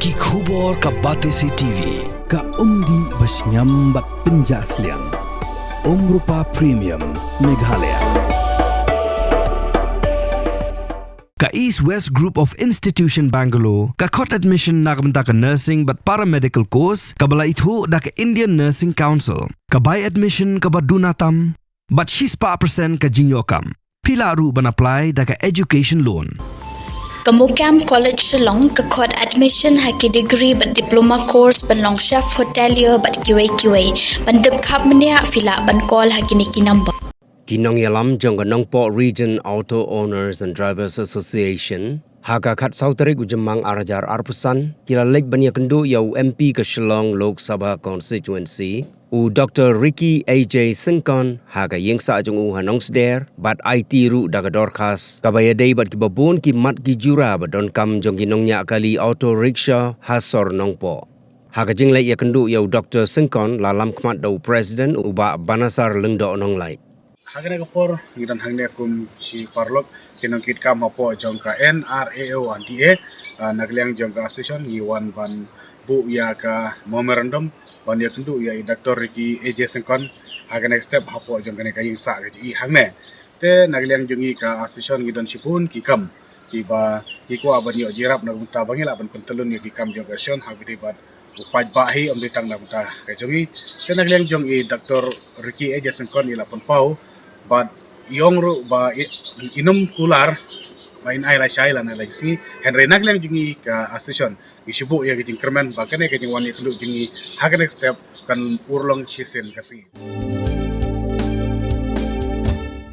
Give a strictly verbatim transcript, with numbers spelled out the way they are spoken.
Ki khubor ka Batesi T V, ka umdih ba shngiam bad pynjah sliang. Umrupa Premium, Meghalaya. Ka East West Group of Institution Bangalore, ka khot admission na ka bynta ka nursing bad paramedical course, kaba la ithuh da ka Indian Nursing Council, ka bai admission kaba duna tam, bad shispah percent ka jingïoh kam. Phi lah ruh ban apply da ka education loan. Ka MOKAM College Shillong ka khot admission ha ki degree bad diploma course ban long chef hotelier bad kiwei kiwei. Ban tip khapbniah phi lah ban call ha kine ki number. Ki nongïalam jong ka Nongpoh Region Auto Owners and Drivers Association ha ka khatsaw tarik u Jymmang ar hajar arphew san ki la leit ban ïakynduh ïa u M P ka Shillong Lok Sabha Constituency, u Doctor Ricky A J Syngkon, ha ka ïing sah jong u ha Nongsder, bad aiti ruh da ka dorkhas kaba ïadei bad kiba bun ki mat ki jura ba donkam jong ki nongñiah kali auto rickshaw ha sor Nongpoh. Ha ka jingleit ïakynduh ïa u Doctor Syngkon la lam khmat da u President u Bah Banasar Lyngdoh Nonglait. Ha kane ka por ngi don hangne kum shi paralok ki nongkitkam hapoh jong ka N R A O and D A, ah, na ka liang jong ka association ngi wan ban buh ïa ka memorandum ban ïakynduh ïa i Doctor Ricky A J Syngkon ha kane ka step hapoh jong kane ka ïing sah ka jong i hangne. Te na ka liang jong ngi ka association ngi don shibun ki kam kiba ngi kwah ban ïoh jingïarap na ka bynta ba ngi lah ban pyntyllun ïa ki kam jong ka association ha kaba ïadei bad u paidbah hi, ym dei tang na ka bynta ka jong ngi. Te na ka liang jong i Doctor Ricky A J Syngkon i la pynpaw bad i ong ruh ba i, i nym kular ba in ai lashai lane lashisngi. Hynrei na ka liang jong ngi ka association ngi shu buh ïa ka jingkyrmen ba kane ka jingwan ïakynduh jong ngi ha kane ka step kan urlong shisien ka sngi.